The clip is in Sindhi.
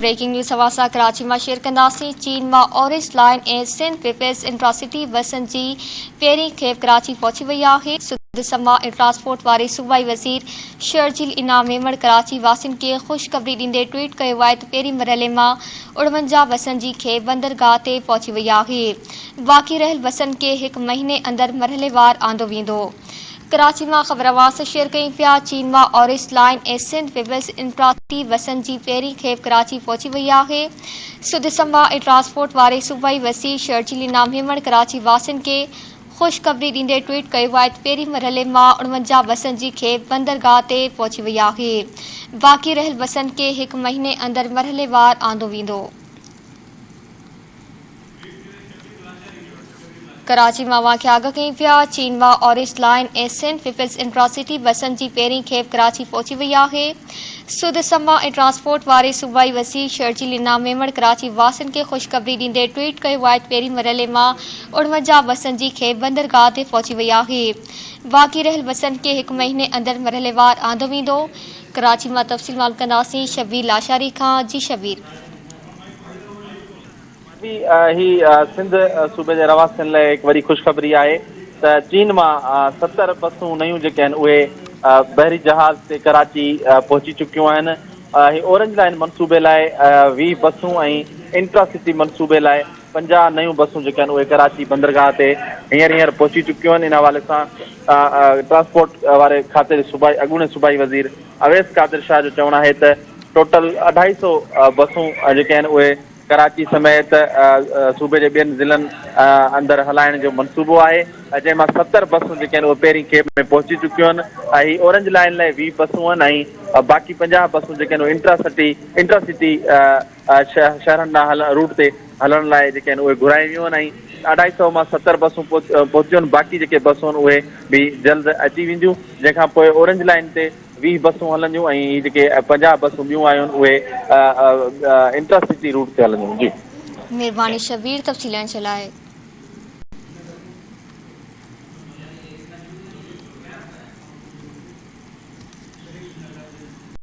بريڪنگ نيوز اوهان سان ڪراچي مان شيئر ڪنداسين، چين مان Orange Line ۽ Sindh Peoples Intracity بسن جي پهرين کيپ ڪراچي پهچي وئي آهي، سڌ سماء ۽ ٽرانسپورٽ واري صوبائي وزير شرجيل انعام ميمڻ ڪراچي واسين کي خوشخبري ڏيندي ٽوئيٽ ڪيو آهي ته پهرين مرحلي مان 49 بسن جي کيپ بندرگاهه تي پهچي وئي آهي، باقي رهيل بسن کي هڪ مهيني اندر مرحليوار آندو ويندو. ڪراچي مان خبر اوهان سان شيئر ڪيون پيا، چين مان Orange Line ۽ Sindh Peoples Intracity بسن جي پهرين کيپ ڪراچي پهچي وئي آهي، سڌ سماء ۽ ٽرانسپورٽ واري صوبائي وزير شرجيل انعام ميمڻ ڪراچي واسين کي خوشخبري ڏيندي ٽوئيٽ ڪيو آهي ته پهرين مرحلي مان 49 بسن جي کيپ بندرگاهه تي پهچي وئي آهي، باقي رهيل بسن کي هڪ مهيني اندر مرحليوار آندو ويندو. ڪراچي مان اوهان کي آگاهه ڪيون پيا، چين مان Orange Line ۽ Sindh Peoples Intracity بسن جي پهرين کيپ ڪراچي پهچي وئي آهي. سڌ سماء ۽ ٽرانسپورٽ واري صوبائي وزير شرجيل انعام ميمڻ ڪراچي واسين کي خوشخبري ڏيندي ٽوئيٽ ڪيو آهي ته پهرين مرحلي مان 49 بسن جي کيپ بندرگاهه تي پهچي وئي آهي. باقي رهيل بسن کي هڪ مهيني اندر مرحليوار آندو ويندو. ڪراچي مان تفصيل معلوم ڪنداسين شبير لاشاري کان جي شبير. به هي سنڌ صوبي جي رهواسين لاء هڪ وڏي خوشخبري آهي ته چين مان 70 بسون نيون جيڪي آهن اهي بحري جهاز تي ڪراچي پهچي چڪيون آهن. هي اورنج لائين منصوبي لاء 20 بسون ۽ انٽرا سٽي منصوبي لاء 50 نيون بسون جيڪي آهن اهي ڪراچي بندرگاهه تي هينئر هينئر پهچي چڪيون آهن. ان حوالي سان ٽرانسپورٽ واري کاتي جي صوبائي اڳوڻي صوبائي وزير اويس قادر شاهه جو چوڻ آهي ته ٽوٽل اڍائي سئو بسون جيڪي آهن اهي ڪراچي سميت صوبي جي ٻين ضلعن اندر هلائڻ جو منصوبو آهي جنهن مان 70 بسون جيڪي آهن اهي پهرين کيپ ۾ پهچي چڪيون آهن ۽ هي اورنج لائين لاء 20 بسون آهن ۽ باقي 50 بسون جيڪي آهن اهي انٽرا سٽي انٽرا سٽي شهرن ڏانهن هلڻ روٽ تي هلڻ لاء جيڪي آهن اهي گهرايون ويون آهن ۽ اڍائي سئو مان 70 بسون پهتيون آهن باقي جيڪي بسون آهن اهي به جلد اچي وينديون جنهن کان پوء اورنج لائين تي 20 بسون هلنديون ۽ هي جيڪي 50 بسون ٻيون آيون آهن اهي انٽرا سٽي روٽ تي هلنديون. جي. مھرباني شبير تفصيل ڏيڻ جي لاء.